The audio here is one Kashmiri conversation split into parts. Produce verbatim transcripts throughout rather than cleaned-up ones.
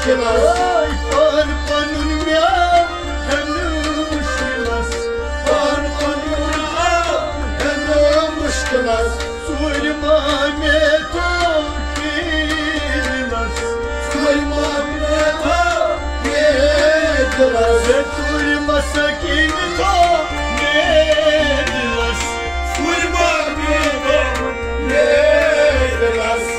آے پان پنُن میاو ہٮ۪نہٕ مُشکِلس، پان پنُن میاو ہٮ۪نہٕ مُشکِلس۔ ژوٗرِ ما مےٚ تھوو کِنۍ دِلس، ژوٗرِ ما مےٚ تھوو کِنۍ دِلس، ژوٗرِ ما سۄ کِنۍ تھوو مےٚ دِلس، ژوٗرِ ما مےٚ تھوو مےٚ دِلس۔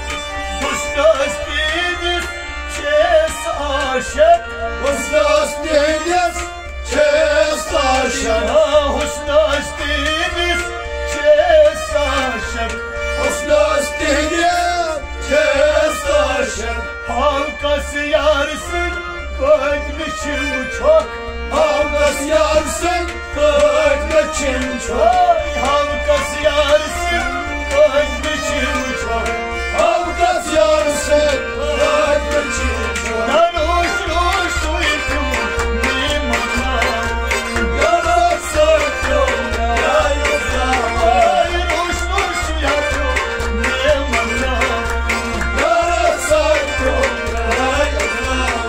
حسنس تیٖرِس چھِ أسۍ عاشق۔ حسنس تیٖرِس چھِ أسۍ عاشق۔ آ، حسنس تیٖرِس چھِ أسۍ عاشق۔ حسنس تیٖرِس چھِ أسۍ عاشق۔ ہاو کس یار سٕنٛدۍ پٔتمہِ چھِم چھۄکھ۔ ہاو کس یار سٕنٛدۍ پٔتمہِ چھِم چھۄکھ۔ ہاو کس یار سٕنٛدۍ پٔتمہِ چھِم چھۄکھ۔ ہاو کس یار سٕنٛدۍ پٔتمہِ چھِم چھۄکھ۔ نہ روش روش سُے تیوٗت میٖٹھ مکھنا۔ نہ روش سُے تیوٗت میٖٹھ مکھنا۔ نہ روش روش سُے تیوٗت میٖٹھ مکھنا۔ نہ روش سُے تیوٗت میٖٹھ مکھنا۔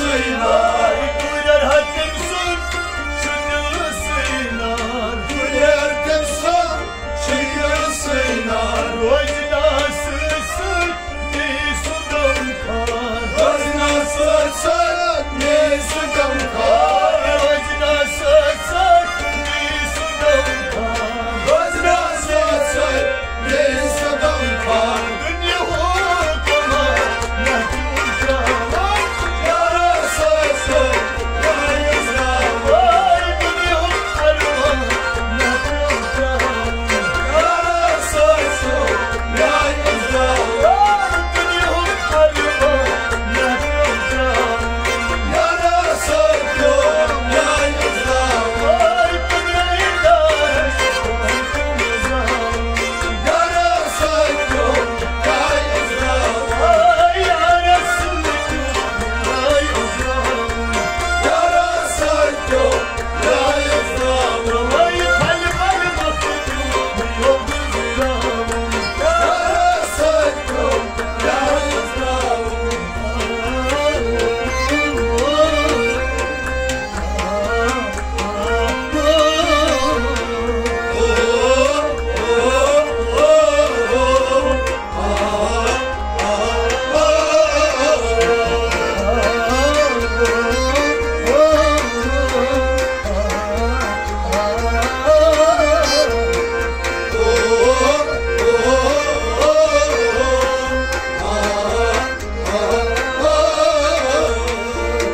سینار، گُرٮ۪ر ہا تٔمۍ سُنٛد چھُ دِلہٕ سینار۔ گُرٮ۪ر تٔمۍ سُنٛد چھُ دِلہٕ سینار۔ روزنَس سۭتۍ سۭتۍ بیٚیہِ سُہ غمخار۔ روزنَس سۭتۍ سۭتۍ بیٚیہِ سُہ غمخار۔ روزنَس سۭتۍ سۭتۍ بیٚیہِ سُہ غمخار۔ روزنَس سۭتۍ سۭتۍ بیٚیہِ سُہ غمخار۔ دُنیاہُک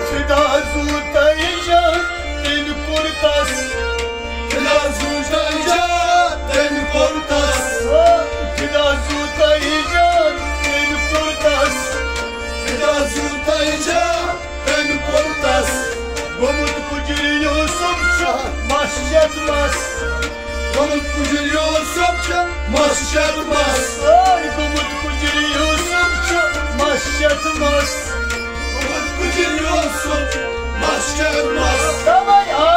فدا زوٗ تۄہہِ جان تٔمۍ کوٚر تس۔ فدا زوٗ تۄہہِ جان تٔمۍ کوٚر تس۔ فدا زوٗ تۄہہِ جان تٔمۍ کوٚر تس۔ فدا زوٗ تۄہہِ جان تٔمۍ کوٚر تس۔ گوٚمُت کُجر یوسف چھُ مس چٮ۪تھ مس۔ گوٚمُت کُجر یوسف چھُ مس چٮ۪تھ مس۔ اے، گوٚمُت کُجر یوسف چھُ مس چٮ۪تھ مس۔ گوٚمُت کُجر یوسف چھُ مس چٮ۪تھ مس۔ تَوَے